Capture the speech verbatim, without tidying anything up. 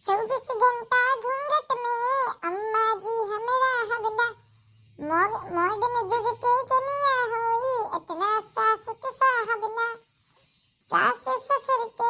चउबीस घंटा घूंघट में अम्मा जी हम रहब ना। मॉड-, मॉडर्न जुग के कनिया होई, इतना सास के साहब ना। सास ससुर के